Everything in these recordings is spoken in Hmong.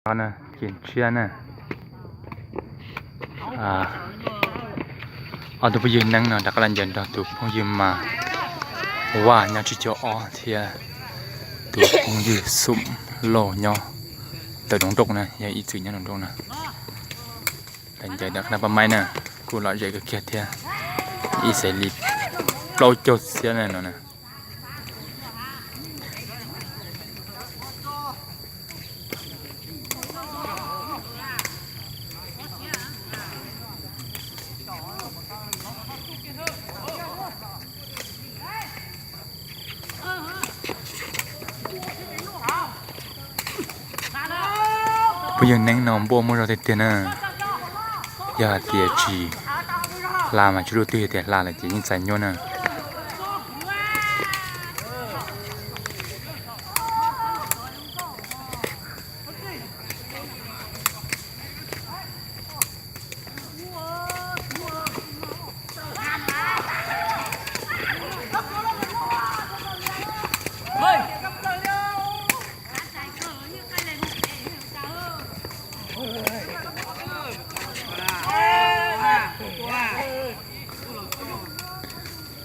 Ces tshiab na, ob tug phooj ywg Neeb no rov qab los ncaws nrog tus phooj ywg Mas Vaj nyob tsib caug ob thiab tus phooj ywg Xum Lauj nyob tawm Roos Nroj na, yog ib txwm nyob Roos Nroj na. Los ncaws tawm qhov no pab maib na, kuj lom zem kawg kiag thiab, ib xees li plaub caug txhiab na no na. Phooj ywg Neeb no npuaj muaj zog tiag tiag na. Yog hais tias tsis hla mas tsis luaj twg, yog tias hla lawm ces yeej txais nyuaj na.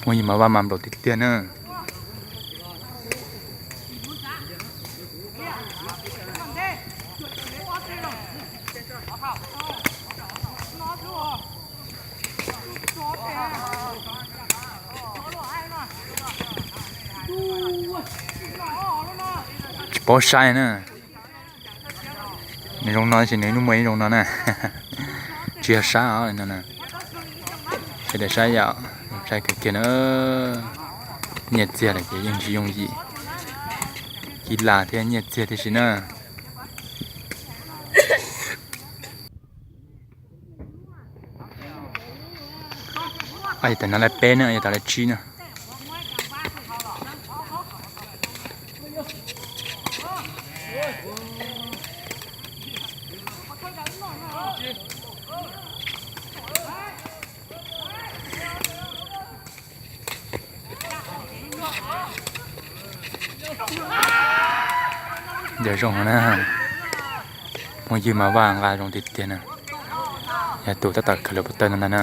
Phooj ywg Mas Vaj mas nplaum tiag tiag na. Tsis paub saib na. Nws zoo no tab sis nws lub muag yeej zoo no na. Tsis yog sab os no na. Sawv daws saib yom, saib kawg kiag na. Nyiaj txiag lawm ces yeej tsis yooj yim. Kib las thiab nyiaj txiag tib si na. Yog tas no lawv peb na, yog tas lawv tsib na. Ncaws zoo na. Phooj ywg Mas Vaj nqa zoo tiag tiag na. Yog tus tab tom khaws lub pob tawb no ntag na.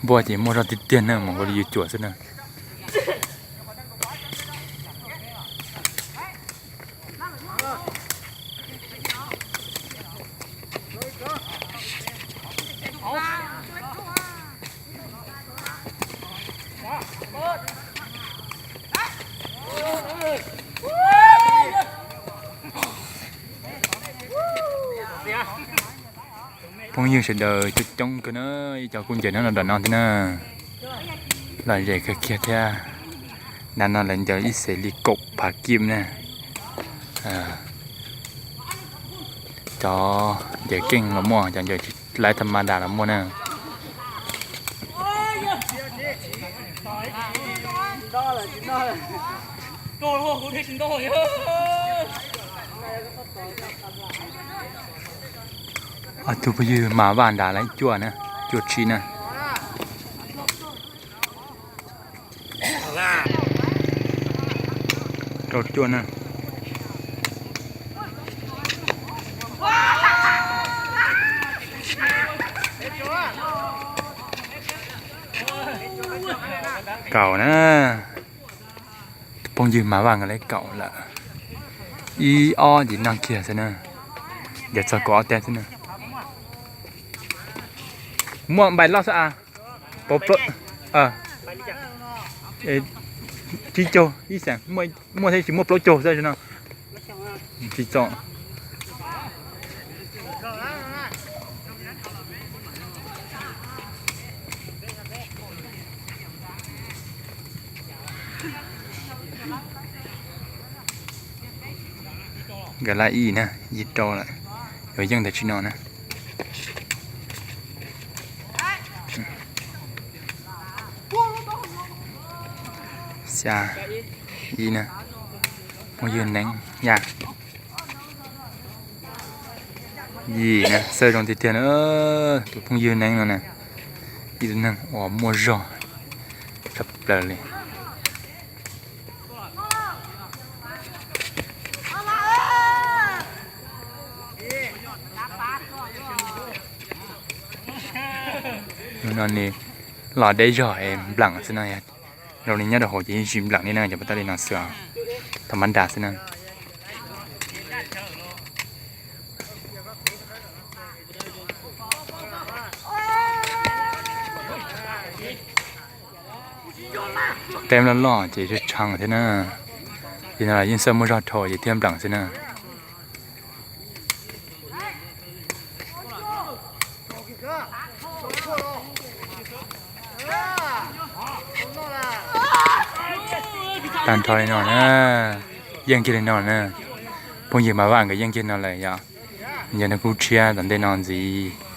Npuaj ces muaj zog tiag tiag na, mus nkaus li yus cuam xwb na. Phooj ywg sawv daws coob coob kawg na, ib co kuj ncaws nyob rau nram no thiab na. Lom zem kawg kiag thiab. Nram no lawv ncaws ib xees li kaum phav kij na. Cov ncaws keej los muaj, cov ncaws laiv tham ma das los muaj na. Ob tug phooj ywg Mas Vaj nrad lawv cuaj na, cuaj tsib na. Rau cuaj na. Kaum na. Phooj ywg Mas Vaj nkawd lawv kaum lawm. Ib ob ces nag kiag xwb na. Yog txog kaum ob teb xwb na. Muaj npaim loj xwb a. Pab plaub, tsib caug ib xees, muaj thiab tsis muaj plaub caug xwb no. Tsis txom. Nkawd laj ib na, ib rau lawm, yuav yeej ntawm tsis no na. Xya ib na, phooj ywg neeb ya. Yim na, xav zoo tiag tiag na, tus phooj ywg neeb no na, ib tug neeg uas muaj zog tshaj plaws li. Hnub no nws los deb zog es nplam xwb no, zoo li nyob rau hauv ces yeej tsis nplam li na, cov pas tau li no xwb, tau mab nras xwb na. Teb loj loj ces tshee thiab na, ces no yeej xav muaj zog dhau ces thiaj nplam xwb na. Tag nrho li no na, yeej kiag li no na. Phooj ywg Mas Vaj nkawd yeej kiag no lawm yom. Yog nws kuj tshiab tom ntej no ntxiv.